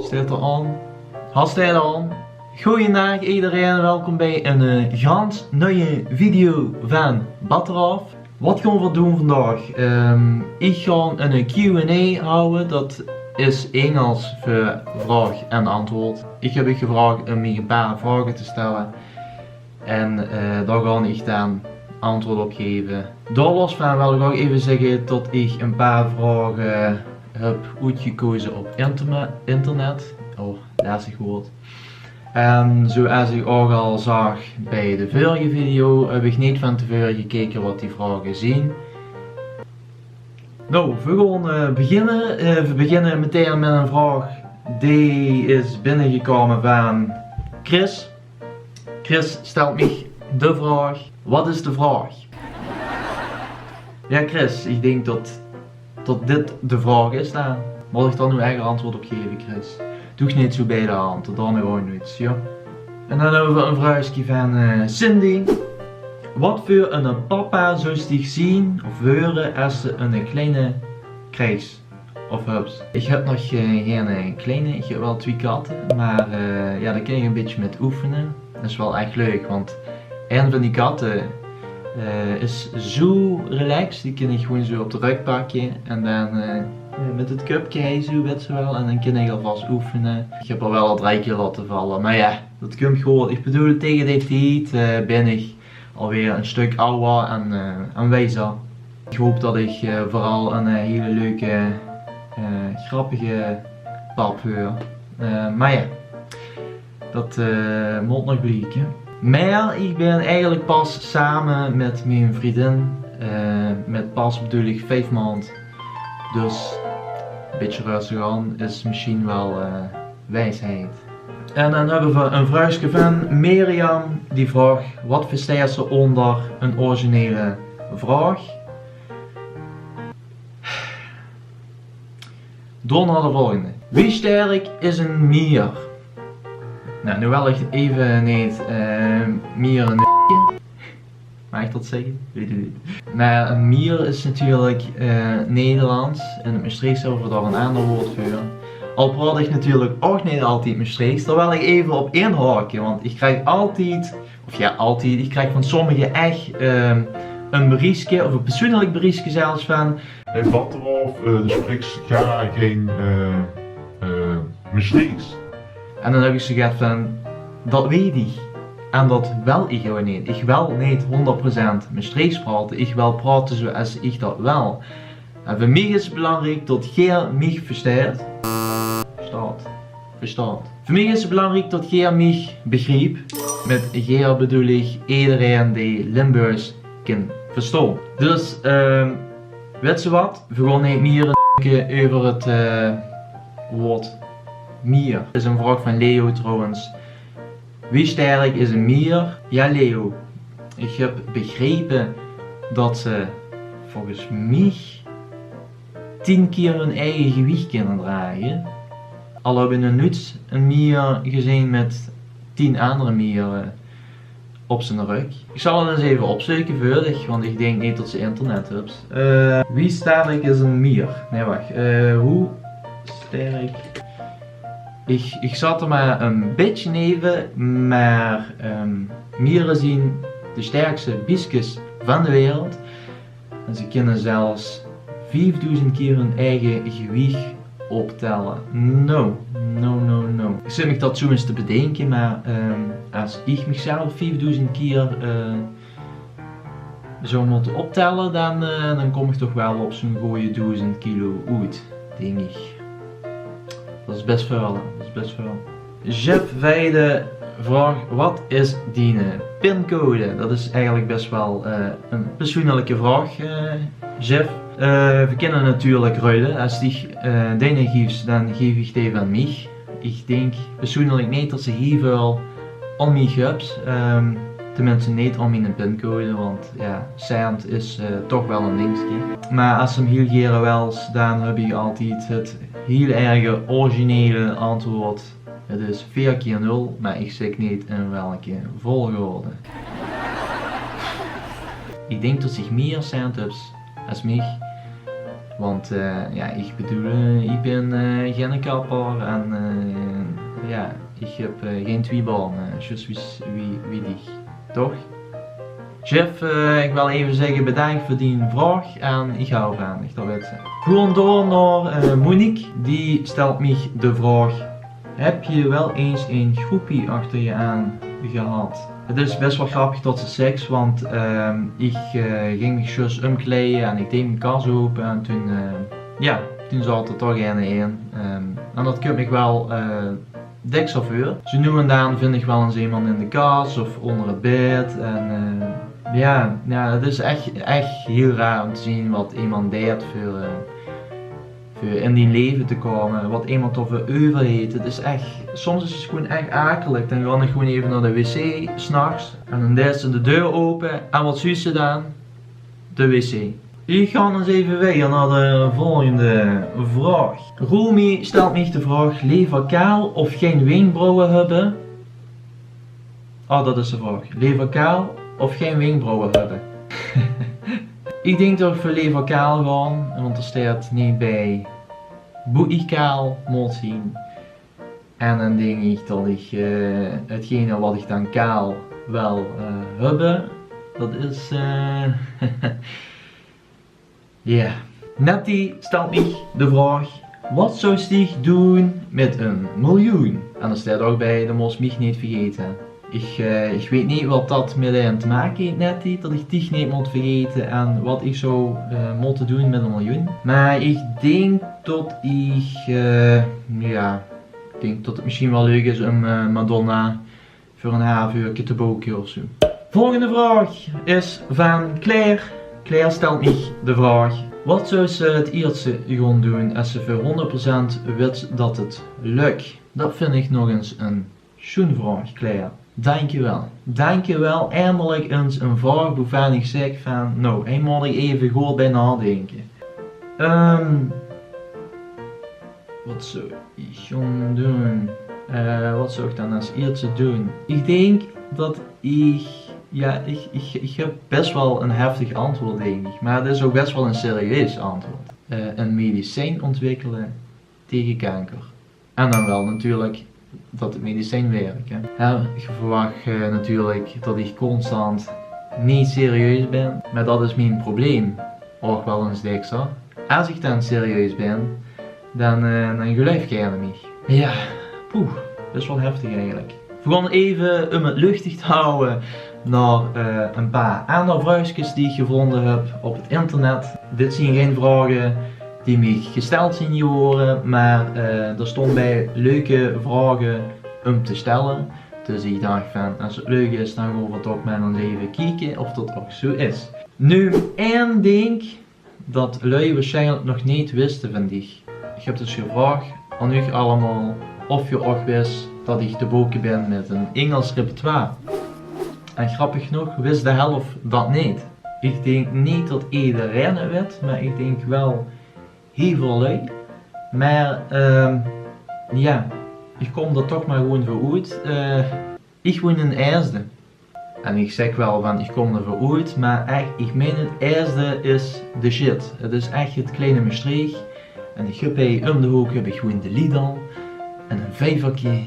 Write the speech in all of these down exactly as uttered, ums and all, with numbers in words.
Steit 'r aan? Hae steit aan. Goojendaag ederein, welkom bij 'n eh, gans nuie video vaan Batteraof. Wat goon v'r doen vandaag? Ehm, iech goon 'n Q and A hawwe. Dat is Ingels veur vraog en antwoord. Iech höb uuch gevraog um miech 'n paar vraoge te stèlle. En eh, dao goon iech daan antwoord op geve. Dao los vaan wèl iech ouch eve zègke tot iech 'n paar vraoge höb oetgekoze op interme-, internet. Oh, lasteg woord. En zoewie iech ouch al zag bij de veurige video, höb iech neet vaan te veure gekeke wat die vraoge zien. Noe, v'r goon eh, beginne. Eh, v'r beginne metein mèt 'n vraog die is binnegekoume vaan Chris. Chris stèlt miech de vraog: wat is de vraog? Jao, Chris, iech dink tot, tot dit de vraog is daan. Moot iech dao noe ech antwoord op geve, Chris? Doog neet zoe bij de hand, tot daan goon v'r noets, jao. En daan höbbe v'r 'n vraogske vaan eh, Cindy. Wat veur 'ne papa zouws diech zien of weure es te 'ne kleine kreegs of höbs? Iech höb nog eh, gein eh, kleine, iech höb wel twie katte, meh eh, jao, dao kin iech 'n bitteke mèt oefene. Dat is wel ech leuk, want ein vaan die katte eh, is zoe relaxed, die kin iech gewoen zoe op de rögk pakke en daan eh, mèt 't köpke hei zoe, wèts te wel, en daan kin iech alvas oefene. Iech höb 'r wel al drei kier laote valle, meh jao, dat kump good. Iech bedoel, tege dee tied eh, bin iech alweer 'n stök awwer en eh, en wijzer. Iech hoop tot iech eh, veural 'n eh, hiel leuke, eh, grappige pap weur. Eh, meh jao, dat eh, moot nog blieke. Meh iech bin eigelek pas same mèt mien vrundin, eh, mèt pas bedoel iech vief maond. Dus 'n bitteke rösteg aon is mesjiens wel eh, wiesheid. En daan höbbe v'r 'n vraogske vaan Mirjam, die vraog: wat versteis te oonder 'n originele vraog? Door nao de volgende. Wie sterk is 'n mier? Noe, noe wèl iech eve neet eh, mier 'n Maag iech dat zègke? Weit iech neet. Meh 'n mier is natuurlek eh, Nederlands. In 't Mestreechs höbbe v'r dao 'n aander woord veur. Al praot iech natuurlek ouch neet altied Mestreechs. Dao wèl iech eve op inhake, want iech krieg altied, of jao, altied, iech krieg vaan sommege ech ehm, 'n beriechske, of 'n persoenlek beriechske zelfs vaan: hey, Batteraof, eh, de spriks gaar gein eh, eh, Mestreechs. En daan höb iech zoe get vaan: dat weit iech. En dat wèl iech ouch neet. Iech wèl neet hoonderd percent Mestreechs praote. Iech wèl praote zoe es iech dat wèl. En veur miech is 't belaankriek tot geer miech versteit. Versteit. Versteit. Veur miech is 't belaankriek tot geer miech begriep. Mèt geer bedoel iech ederein dee Limburgs kin verstoon. Dus ehm, wèts te wat? V'r goon neet mie euver 't eh, woord mier. Is 'n vraog vaan Leo trouwens. Wie sterk is 'n mier? Jao, Leo, iech höb begrepe tot ze volges miech tien kier hun eige gewiech kinne drage. Al höb iech nog noets 'n mier gezeen mèt tien aander miere op zien rögk. Iech zal 't ins eve opzeuke veur diech, want iech dink neet tot ze internet höbs. Eh, wie sterk is 'n mier? Nein, wach. Eh, wie sterk? Iech, iech zaot 'r mer e bitteke neve, meh ehm, miere zien de sterkste bieskes vaan de wereld. En ze kinne zelfs viefdoezend kier hun eige gewiech optèlle. No, no, no, no. Iech zit miech dat zoe ins te bedinke, meh ehm, es iech miechzelf viefdoezend kier eh, zouw mote optèlle, daan, eh, daan kom iech toch wel op zoe'n gooj doezend kilo oet, dink iech. Dat is bès väöl, hè. Dat is bès väöl. Jeff Weide vraog: wat is diene pincode? Dat is eigelek bès wel eh, 'n persoenleke vraog, eh, Jeff. Eh, v'r kinne natuurlek ruile. Es diech eh, diene giefs, daan geef iech dee vaan miech. Iech dink persoenlek neet tot ze hiel väöl aon miech höbs. Ehm, tenminste, neet aon miene pincode, want jao, cent is eh, toch wel e dingske. Meh es te 'm hiel gere wèls, daan höb iech altied 't hiel erge originele antwoord. 't Is veer kier nul, meh iech zègk neet in wèlke volgorde. Iech dink tot diech mie cent höbs es miech. Want eh, ja, ich bedoel, eh, ich bin eh, geine kapper en eh, ja, ich höb eh, gein twiebaon, eh, zjus wie, wie, wie dich, toch? Jeff, eh, ich wil effe zègke bedank veur dien vraog en ich hou van dich, dat wits se. Gewoen door nao eh, Monique, die stelt mich de vraog: höb se waal ins ein groepie achter dich aan gehad? Het is bès waal grappig dat se 't zeks, want eh, ich eh, ging mich zjus ómkleie en ich deeg mien kas ope en toen, eh, ja, toen zaot d'r toch eine in. Eh, en dat kump mich waal eh, dèks veur. Zo noe en dan vind ich waal ins emes in de kas of ónger 't bèd. En eh, ja, ja, het is ech, ech hiel raar óm te zeen wat emes deit veur, eh, veur in dien laeve te kómme, wat emes d'r veur euver heet. Het is ech, soms is het gewoen ech akelig. Dan gaon ich gewoen effe nao de wc, 's nachs. En dan deis se de deur ope. En wat zuus se dan? De wc. Ich gaon ins effe wiejer nao de volgende vraog. Romy stelt mich de vraog: lever kaal of gein wenkbrauwe höbbe? Oh, dat is de vraog. Lever kaal of gein wenkbrauwe höbbe? Ich dink dat ich veur lever kaal gaon, want d'r steit neet bij boe ich kaal mót zien. En dan dink ich dat ich eh, hetgene wat ich dan kaal wil eh, höbbe, dat is eh, ja. Nettie stelt mich de vraog: wat zous dich doon mit ein miljoen? En d'r steit ouch bij: de mós mich neet vergaete. Ich eh, ich weit neet wat dat mit dich te make heet, Nettie, dat ich dich neet mót vergaete en wat ich zou eh, mótte doon mit ein miljoen. Mer ich dink dat ich eh, ja, ich dink dat het mesjien waal leuk is óm eh, Madonna veur ein haaf uurke te boke of zo. Volgende vraog is van Claire. Claire stelt mich de vraog: wat zous se het ierste gaon doon es se veur hónderd procent wits dat het lök? Dat vind ich nog ins ein sjoen vraog, Claire. Dankjewel. Dankjewel. Eindelik ins ein vraog boevan ich zèk van, nou, hie mót ich effe good bij naodinke. Ehm, wat zou ich gaon doon? Eh, wat zou ich dan es ierste doon? Ich dink dat ich, ja, ich, ich, ich höb bès waal ein heftig antwoord, dink ich. Mer het is ouch bès waal ein serieus antwoord. Eh, ein medicijn ontwikkele taege kanker. En dan waal natuurlik dat het medicijn wirk, hè. Ja, ich verwach eh, natuurlik dat ich constant neet serieus bin, mer dat is mien probleem ouch waal ins dèks, hè. Es ich dan serieus bin, dan eh, dan geluif geine mich. Ja, poeh, dat is waal heftig eigelik. V'r gaon effe, óm het luchtig te hawwe, nao eh, ein paar aander vraogskes die ich gevónje höb op het internet. Dit zien gein vraoge die mich gesteld zien gewore, mer eh, d'r stónge bij leuke vraoge óm te stelle. Dus ich dach van, es het leuk is, dan gaon v'r toch mer ins effe kieke of dat ouch zo is. Noem ein dink dat lui waarsjienlik nog neet wiste van dich. Ich höb dus gevraog aan uch allemaol of geer ouch wis dat ich te boke bin mit ein Ingels repertoire. En grappig genóg wis de helf dat neet. Ich dink neet dat ederein het wit, mer ich dink waal hiel väöl lui. Mer ehm, ja, ich kóm d'r toch mer gewoen veur oet. Eh, ich woen in Eesde. En ich zèk waal van, ich kóm d'r veur oet, mer ech, ich mein het, Eesde is de shit. Het is ech het kleine Mestreech. En ich höb hie óm de hook höb ich gewoen de Lidl. En ein Vijverke.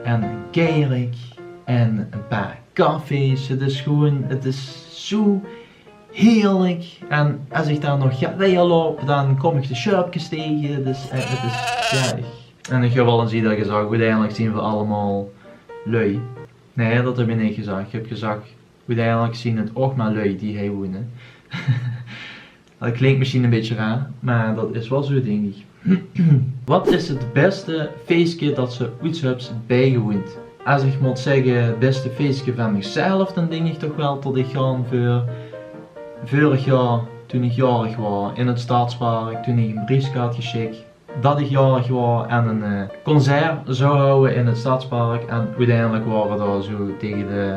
En ein kèrk. En ein paar cafés. Het is gewoen, het is zo heerlik. En es ich dan nog get wiejer loup, dan kóm ich de sjöpkes taege. Dus eh, het is, ja, ich, en ich höb al ins eder gezag, oeteindelik zien v'r allemaol lui. Nae, dat höb ich neet gezag. Ich höb gezag, oeteindelik zien het ouch mer lui die hie woene. Dat klink mesjien ein bietje raar, mer dat is waal zo, dink ich. Wat is het bèste feeske dat se oets höbs bijgewoend? Es ich mót zègke, het bèste feeske van michzelf, dan dink ich toch waal dat ich gaon veur veurig jaor, toen ich jaorig waor, in het Stadspark, toen ich ein briefke had gesjik dat ich jaorig waor en ein eh, concert zou hawwe in het Stadspark. En oeteindelik wore dao zo taege de,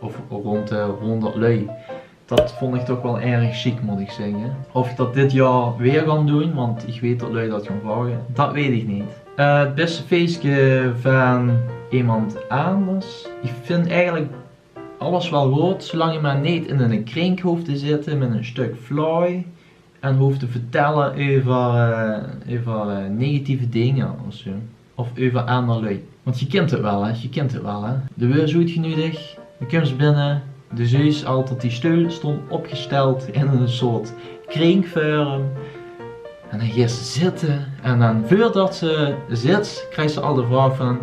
of rónd de hónderd lui. Dat vónj ich toch waal erg sjiek, mót ich zègke. Of ich dat dit jaor weer gaon doon, want ich weit dat lui dat gaon vraoge, dat weit ich neet. Eh, het bèste feeske van emes anders. Ich vinj eigelik alles waal good, zoelang ich mer neet in eine krink hoof te zitte mit ein stök vlaoj. en hoof te vertèlle euver, eh, euver, eh, negatieve dinger of zo. Of euver aander lui. Want ge kint 't wel, hè? Ge kint 't wel, hè? De weurs oetgeneudig, de kums binne, de zuus al tot die steul stóng opgesteld in 'n soort krinkvörm. En dan geis te zitte en dan, veurdat te zits, kriegs te al de vraog van: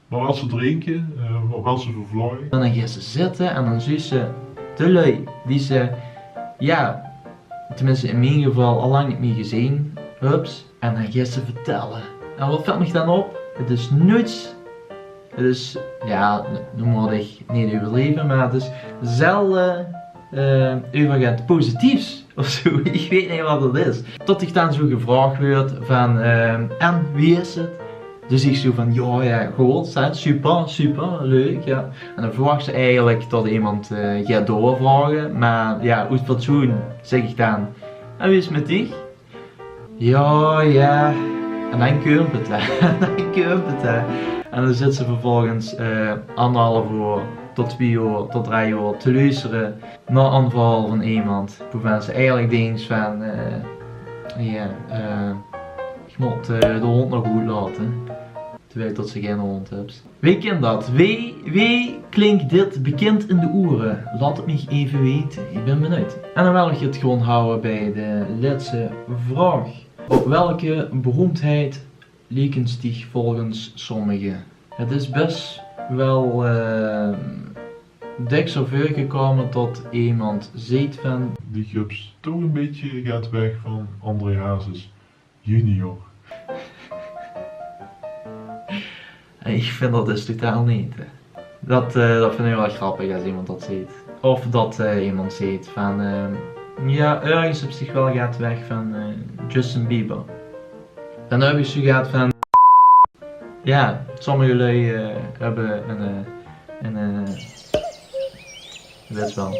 "Wat wils te drinke? Eh, wat wils te veur vlaai?" En dan geis te zitte en dan zuus te de lui die te, jao, tenminste in mien geval, al lang neet mie gezeen höbs. En dan geis te vertèlle. En wat vèlt mich dan op? 't Is noeits, 't is, jao, noe mót ich neet euverdrieve, mer 't is zelde, eh, euver get positiefs of zo. Ich weit neet wat 't is. Tot ich dan zo gevraog weur van, eh: "En, wie is 't?" Dus ich zo van: "Jao, jao, good, hè, super, super, leuk, jao." En dan verwachs te eigelik tot emes, eh, geit doorvraoge, mer jao, oet fatsoen zègk ich dan: "En wie is 't mit dich?" "Jao, jao." En dan kump 't, hè. Dan kump 't, hè. En dan zits te vervolges, eh, aanderhalf oor tot twie oor, tot drei oor te loestere nao 'n verhaol van emes wovan te eigelik dinks van, eh, jao, eh, ich mót, eh, de hóndj nog oetlaote, terwiel tot te geine hóndj höbs. Wee kint dat? Wee, wee klink dit bekind in de oere? Laot 't mich eve weite. Ich bin benuujd. En dan wil ich 't gewoon hawwe bie de lètste vraog. Op welke beroemdheid liekes dich volges sommige? 't Is bès wel, eh, dèks al veurgekómme tot emes zeet van: "Dich höbs toch e bietje get weg van André Hazes junior." Ich vinj dat dus totaal neet, hè. Dat, eh, dat vinj ich wel grappig es emes dat zeet. Of tot, eh, emes zeet van, eh: "Jao, örges höbs dich wel get weg van, eh, Justin Bieber." Dan höb ich zoe get van, jao, sommige lui, eh, höbbe 'n, eh, 'n, eh, wèt wel.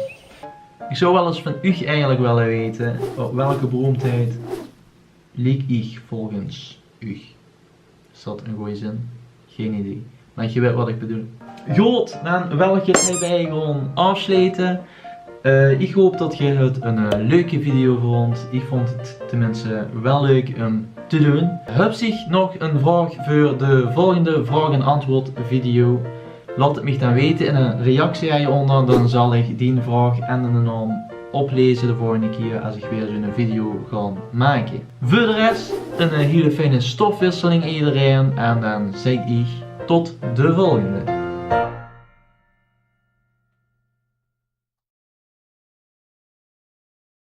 Ich zou wel ins van uch eigelik wille weite, op welke beroemdheid liek ich volges uch? Is dat 'n gooj zin? Gein idee. Mer geer wèt wat ich bedoel. Good, dan wil ich 't hiebie gewoon aafslete. Eh, ich haop tot geer 't 'n, eh, leuke video vóndt. Ich vónd 't tenminste wel leuk um te doon. Höbs dich nog 'n vraog veur de volgende vraog en antwoord video? Laot 't mich dan weite in 'n reactie hiejonder. Dan zal ich dien vraog en dien naom opleze de volgende kier es ich weer zoe'n video gaon make. Veur de res, 'n, eh, hiel fijne stofwisseling ederein. En dan zègk ich tot de volgende.